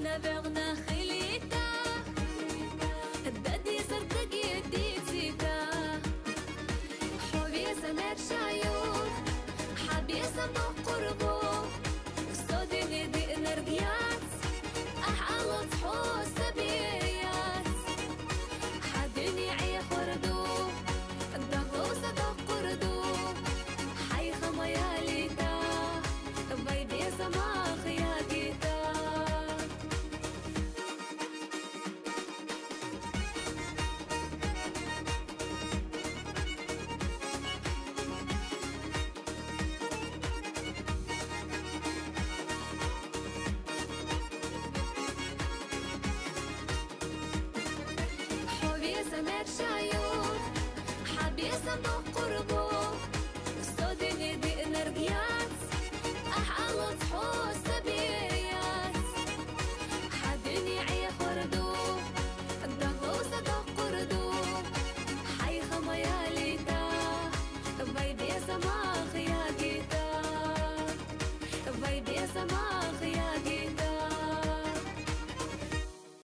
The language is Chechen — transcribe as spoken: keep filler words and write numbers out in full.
Навегна хилита, дади сардагиди цита. Хьо веза мершаю, хьабеза бакъурбу. Содини диънаргияц, ахӀалац хьо сабияц. Хьадини гӀехурду, дагълуса дакъурду. Хьайха маялита, вай беза мах ягита. Хьо веза мершаю, хьабеза бакъурбу. Содини диънаргияц, ахӀалац хьо сабияц. Хьадини гӀехурду, дагълуса дакъурду. Хьайха маялита, вай беза мах ягита. Вай беза мах ягита.